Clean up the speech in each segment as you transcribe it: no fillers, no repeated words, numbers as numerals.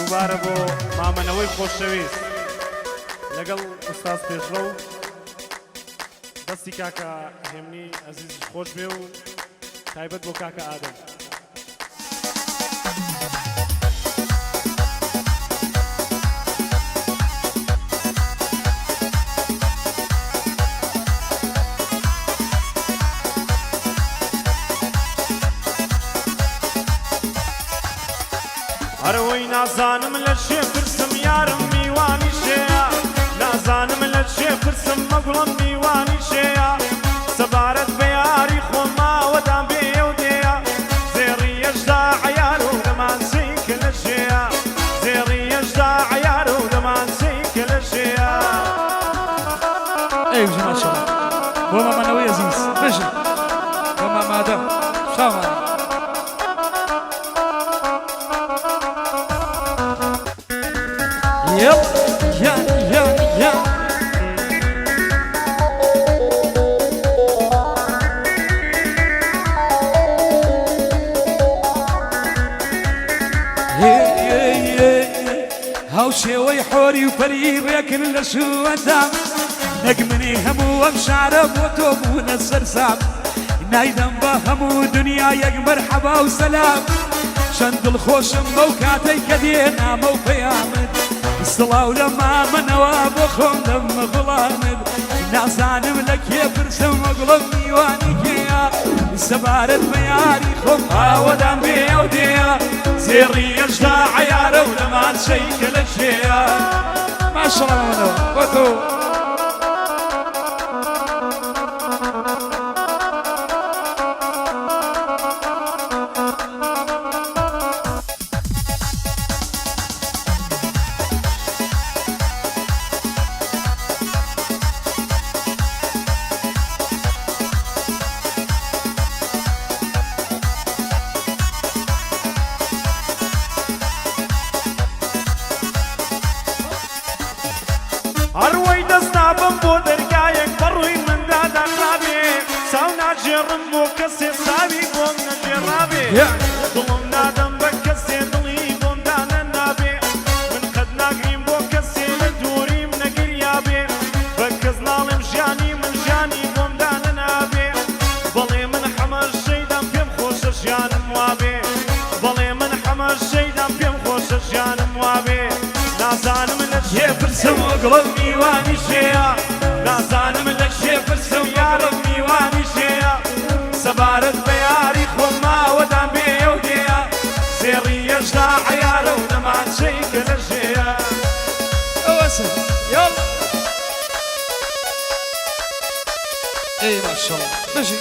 دووبارە بۆ مامەنەوەی خۆشەویست لەگەڵ ئوستاز پێشڕەو دەستی کاکە هێمنی ئەزیزیش خۆش بێ و تایبەت بۆ کاکە ئادەم. هەرەوەی نازانم لە چێ پرسم یارم میوانی شێیە نازانم لە چێ پرسم مەگوڵم میوانی شێیە سەبارەت بە یاری خۆم ماوەدام بێ و دێیە زێڕی یەژدا عەیار و دەمانچەی کە لە شێیە زێڕی یەژدا عەیار و دەمانچەی کە لە شێیە. ئەی بژی ماشاءاللە بۆ مامانەوەی ئەزیز بژی بۆ مامادەم چاومانە. یەڵ یا یا یا هاوشێوەی حۆری و پەری ڕێکن لە شووەدا نەک منی هەموو ئەم شارە بۆ تۆ بوونە سەرسام نایدەم بە هەموو دنیا یەک مەرحەبا و سەلام چەند دڵخۆشم بەو کاتەی کە دێ نامە و پەیامت سڵاو لە مامەنەوە بۆ خۆم دەم غوڵامت نازانم لە کێ پرسم وەگوڵم میوانی کێیە سەبارەت بە یاری خۆم ئاوەدان بێ ئەو دێیە زێڕی یەژدا عەیارە و دەمانچەی کە لە کێیە ماشەڵا مامەنەوە بۆ تۆ. هەروەی دەست نابەم بۆ دەرگایەک بەڕووی مندا داخرابێ چاو ناگێڕم بۆ کەسێ چاوی بۆم نەگێڕابێ دڵم نادەم بە کەسێ دڵی بۆم دانەنابێ من قەت ناگریم بۆ کەسێ لە دووریم نەگریابێ بە کەس ناڵێم ژیانی من ژیانی بۆم دانەنابێ بەڵێ من حەمە شەیدام پێم خۆشە ژیانم وابێ بەڵێ من حەمە شەیدام پێم خۆشە ژیانم وابێ نازانم لە کێ پرسم گوڵم میوانی شێیە نازانم لە کێ پرسم یارم میوانی شێیە سەبارەت بە یاری خۆم ماوەدان بێ و دێیە زێڕی یەژدا عەیارە و دەمانچەی کە لە ژێیە. ئەوەسە یاڵڵا. ئەی ماشاءاللە بژی.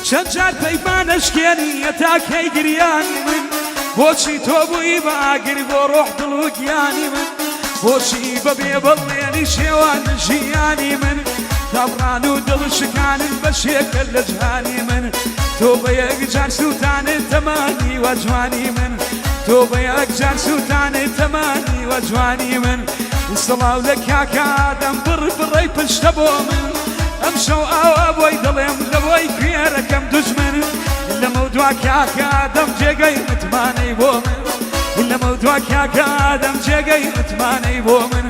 چەند جار پەیمانە شکێنی هەتا کەی گریانی من بۆچی تۆ بووی بە ئاگر بۆ ڕۆح دڵ و گیانی من بۆچی بەبێ بەڵێنی شێوان ژیانی من دابڕان و دڵ شکانن بەشێکە لە جهانی من تۆ بە یەکجار سووتانت تەمانی وە جوانی من تۆ بە یەکجار سووتانت تەمانی وە جوانی من سڵاو لە کاکە ئادەم بڕ بڕەی پشتە بۆ من ئەمشەو ئاوا بۆی دەڵێم لە بۆی کوێرەکەم دوژمن لەمەودوا کاکە ئادەم جێگەی متمانەی بۆ من لەمەودوا کاکە ئادەم جێگەی متمانەی بۆ من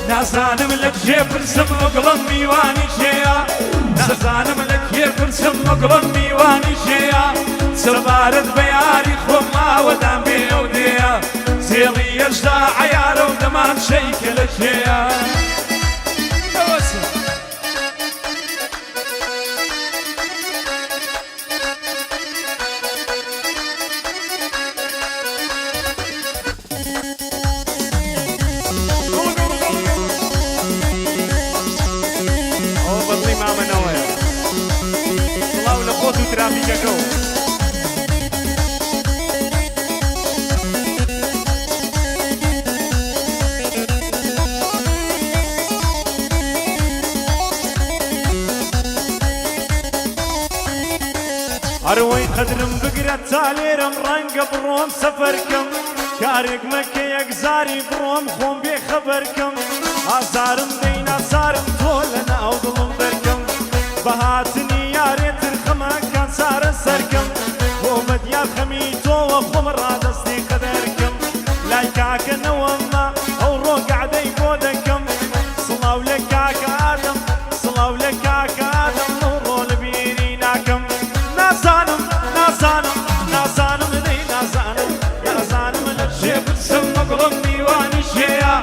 نازانم لە کێ پرسم ئۆگڵم میوانی کێیە نازانم لە کێ پرسم ئۆگڵم میوانی کێیە سەبارەت بە یاری خۆم ئاوەدان بێ ئەو دێیە زێڕی یەژدا عەیارە و دەمانچەی کە لە کێیە. ئەوە بەدڵی مامە نەوەیە. سڵاو لە خۆت و ترافیکەکەو. قەدرم بگرە تا لێرەم ڕەنگە بڕۆم سەفەرکەم کارێک مەکە یەکزاری بڕۆم خۆم بێ خەبەرکەم ئازارم دەی نازارم تۆ لە ناو دڵم دەرکەم بە هاتنی یارێ تر خەمەکان چارەسەرکەم بۆ بە دیار خەمی تۆوە خۆم ڕادەستی قەدەرکەم لای کاکە نەوەمە ئەوڕۆ گەعدەی بۆ دەکەم سڵاو لە کاکە ئادەم سڵاو لە کاکە ئادەم ئەوڕۆ لە بیری ناکەم نازانم نازانم نازانم دەی نازانم نازانم لە کێ پرسم مەگوڵم میوانی کێیە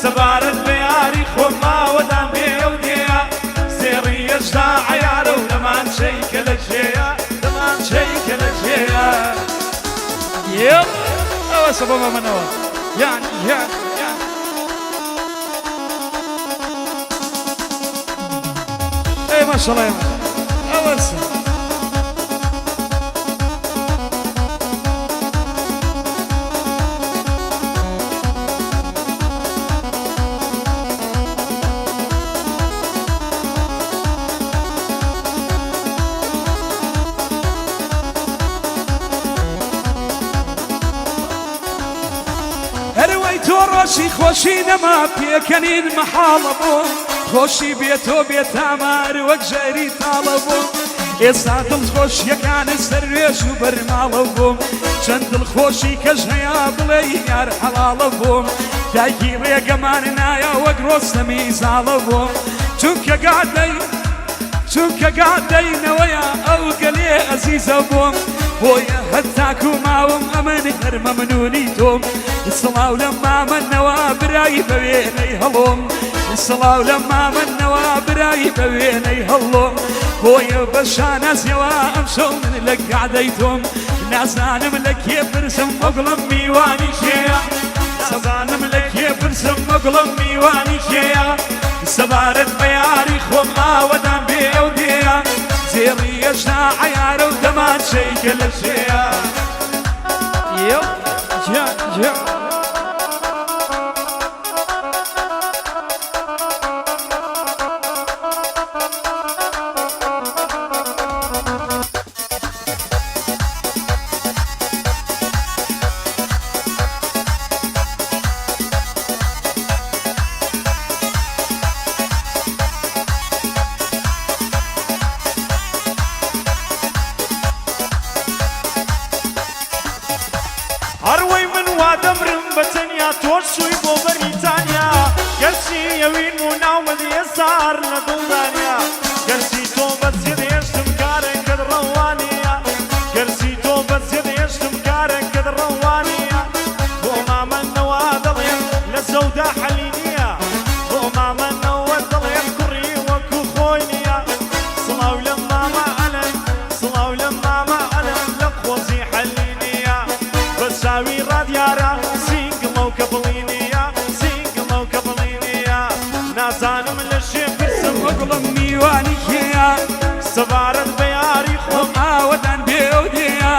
سەبارەت بە یاری خۆم ماوەدان بێ ئەو دێیە زێڕی یەژدا عەیارە و دەمانچەی کە لە کێیە دەمانچەی کە لە کێیە. یەڵ ئەوەسە بۆ مەمەنەوە یان یان یان. ئەی ماشەڵا ئەوەسە. هەروەی تۆ ڕۆژی خۆشی نەما پێکەنین مەحاڵە بۆم خۆشی بێ تۆ بێ تامار وەک ژەری تاڵە بۆم ئێستا دڵخۆشیەکانت سەرنوێژ و بەرماڵە بۆم چەند دڵخۆشی کەش هەیە بڵێ یار حەڵاڵە بۆم دایکی ڕێگەمان نایە وەک ڕۆستەمی زاڵە بۆم چونکە گادەی چونکە گادەینەوەیە ئەو گەلێ ئەزیزە بۆم بۆیە هەتاکو ماوم ئەمن هەر مەمنونی تۆم سڵاو لە مامەنەوە برای بەوێنەی هەڵۆم سڵاو لە مامەنەوە برای بەوێنەی هەڵۆم بۆیە بە شانازیەوە ئەمشەو من لە گادەی تۆم نازانم لە کێ پرسم مەگوڵم میوانی کێیە نازانم لە کێ پرسم مەگوڵم میوانی کێیە سەبارەت بە یاری خۆم ئاوەدان بێ ئەو دێیە زێڕی یەژدا عەیارە و دەمانچەی کە لە کێیە. یەو یا یا. هەروەی من وا دەمرم بە تەنیا تۆش چووی بۆ بەریتانیا گەرچی ئەوین و ناومت ئێستا هەر لە دڵدانیا گەرچی تۆ بەجێت هێشتم کارەکەت ڕەوانیە گەرچی تۆ بەجێت هێشتم کارەکەت ڕەوانیە بۆ مامە نەوا دەڵێم لە زەودا حەلی نییە بۆ مامە نەوە دەڵێم کوڕی وەکو خۆی نییە سڵاو لە مامە ئەلەند سڵاو لە مامە ئەلەند لە قۆزی حەلی نییە بە چاوی ڕادیارە سینگڵە و کەپڵی نییە سینگڵە و کەپڵی نییە نازانم لە شێ پرسم وەگوڵم میوانی کێیە سەبارەت بە یاری خۆم ئاوەدان بێ ئەو دێیە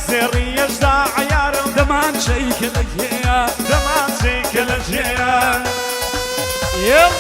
زێڕی یەژدا عەیارە و دەمانچەی کە لە کێیە دەمانچەی کە لە کێیە. یەڵ.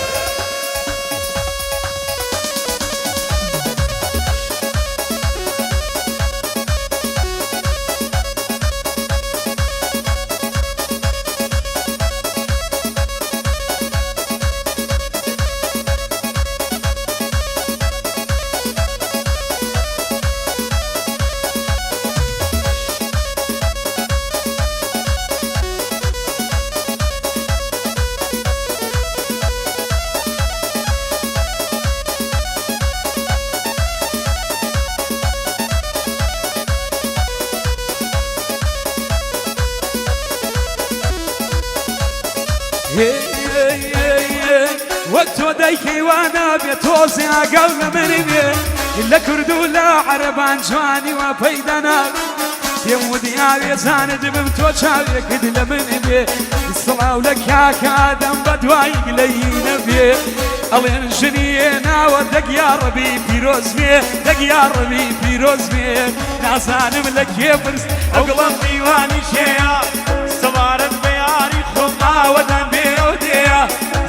وەک تۆ دایکی وا نابێ تۆزێ ئاگاو لە من بێ لە کورد و لە عەرەبان جوانی وا پەیدا نابێ پێم ودیاوێ زانت بم تۆ چاوێکت لە من بێ سڵاو لە کاکە ئادەم بە دوای گلەیی نەبێ ئەڵێن ژنی ناوە دەک یاڕەبی پیرۆز بێ دەک یاڕەبی پیرۆز بێ نازانم لە کێ پرس ئەگڵم میوانی کێیە سەبارەت بە یاری خۆم ئاوەدان بێ ئەو دێیە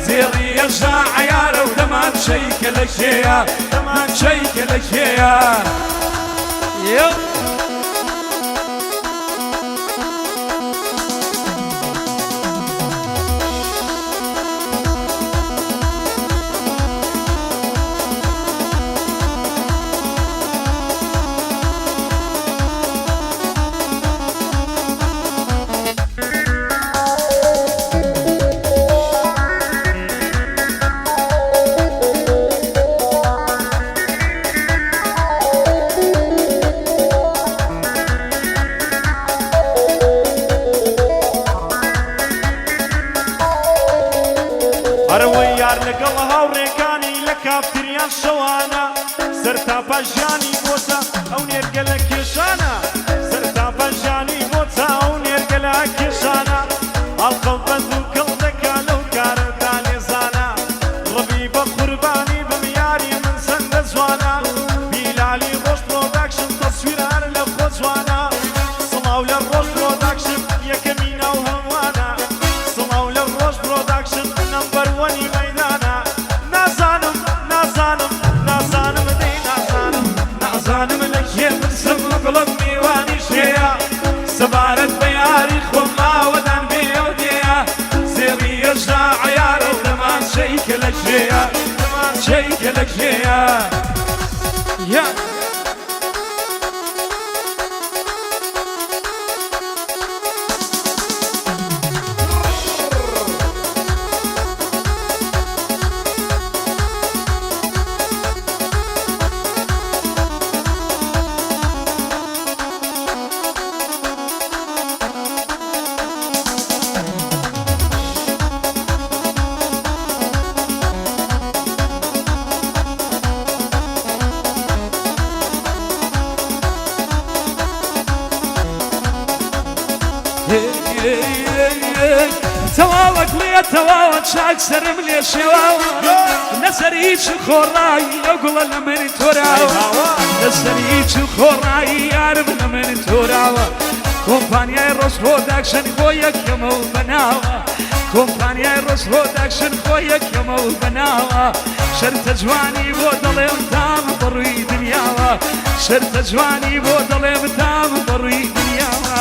زێڕی ئەژا عەیارە و دەمانچەی کە لە کێیە دەمانچەی کە لە کێیە. یەو. هەرەوەی یار لەگەڵ هاوڕێکانی لە کافتریان شەوانە، سەرتاپا ژیانی بۆتە ئەو نێرگەلە کێشانە، سەرتاپا ژیانی بۆتە ئەو نێرگەلە کێشانە، ئاڵقە بە دووکەڵ دەکا لەو کارەدا لێزانە، ڕەبی بە قوربانی بم یاری من چەندە جوانە، بیلالی ڕۆژ پرۆداکشن تەسویر هەر لە خۆ جوانە، سڵاو لە ڕۆژ پرۆداکشن یەکەمی ناو هەموانە، سڵاو لە ڕۆژ پرۆداکشن number one ی مەیدانە. نازانم نازانم نازانم دەی نازانم، نازانم لە کێ پرسم گوڵم میوانی شێیە، سەبارەت بە یاری خۆم ئاوەدان بێ ئەو دێیە، زێڕی 18 عەیارە و دەمانچەی کە لە کێیە، دەمانچەی کە لە کێیە. یا. تەواوە گوڵیە تەواوە چاک سەرم لێ شێواوە لەسەر هیچ خۆڕایی ئەو گوڵە لە من تۆراوە لەسەر هیچ خۆڕایی یارم لە من تۆراوە کۆمپانیای ڕۆژ پرۆداکشن خۆ یەکەمە و بەناوە کۆمپانیای ڕۆژ پرۆداکشن خۆ یەکەمە و بەناوە شەرتە جوانی بۆ دەڵێم تام بەڕووی دنیاوە شەرتە جوانی بۆ دەڵێم تام بەڕووی دنیاوە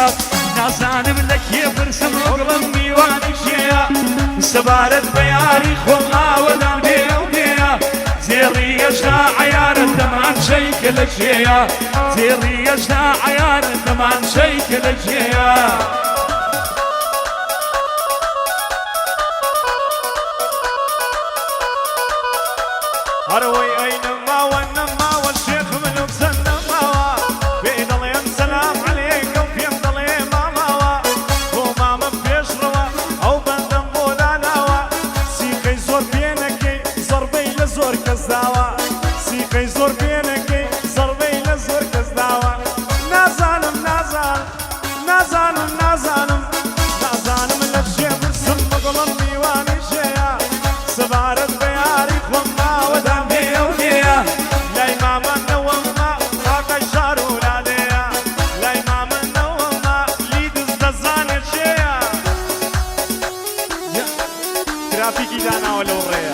نازانم لە کێ پرسم گوڵم میوانی کێیە سەبارەت بە یاری خۆم ئاوەدان بێ ئەو دێیە زێڕی 18 عەیارە دەمانچەی کە لە کێیە زێڕی 18 عەیارە دەمانچەی کە لە کێیە. هەرەوەی ئەی نەماوە نەماوە شێخ ملوکزە نەماوە، پێی دەڵێم سەلام عەلێکە و پێم دەڵێ ماماوە، بۆ مامە پێشڕەوە ئەو بەندەم بۆ داناوە، سیقەی زۆر پێ نەکەی زەڕبەی لە زۆر کەس داوە، سیقەی زۆر پێ نەکەی زەڕبەی لە زۆر کەس داوە. نازانم نازانم نازانم نازانم نازانم لە چێ پرسم بەگوڵم میوانی شێیە، سەبارەت بە یاری خۆم ماوەدان بێ ئەو دێیە، لای مامە نەوەمما ئاقای شار و لادێیە، لای مامە نەوەمما لیدز دەزانێ چێیە. ترافیکی داناوە لەو ڕێیە.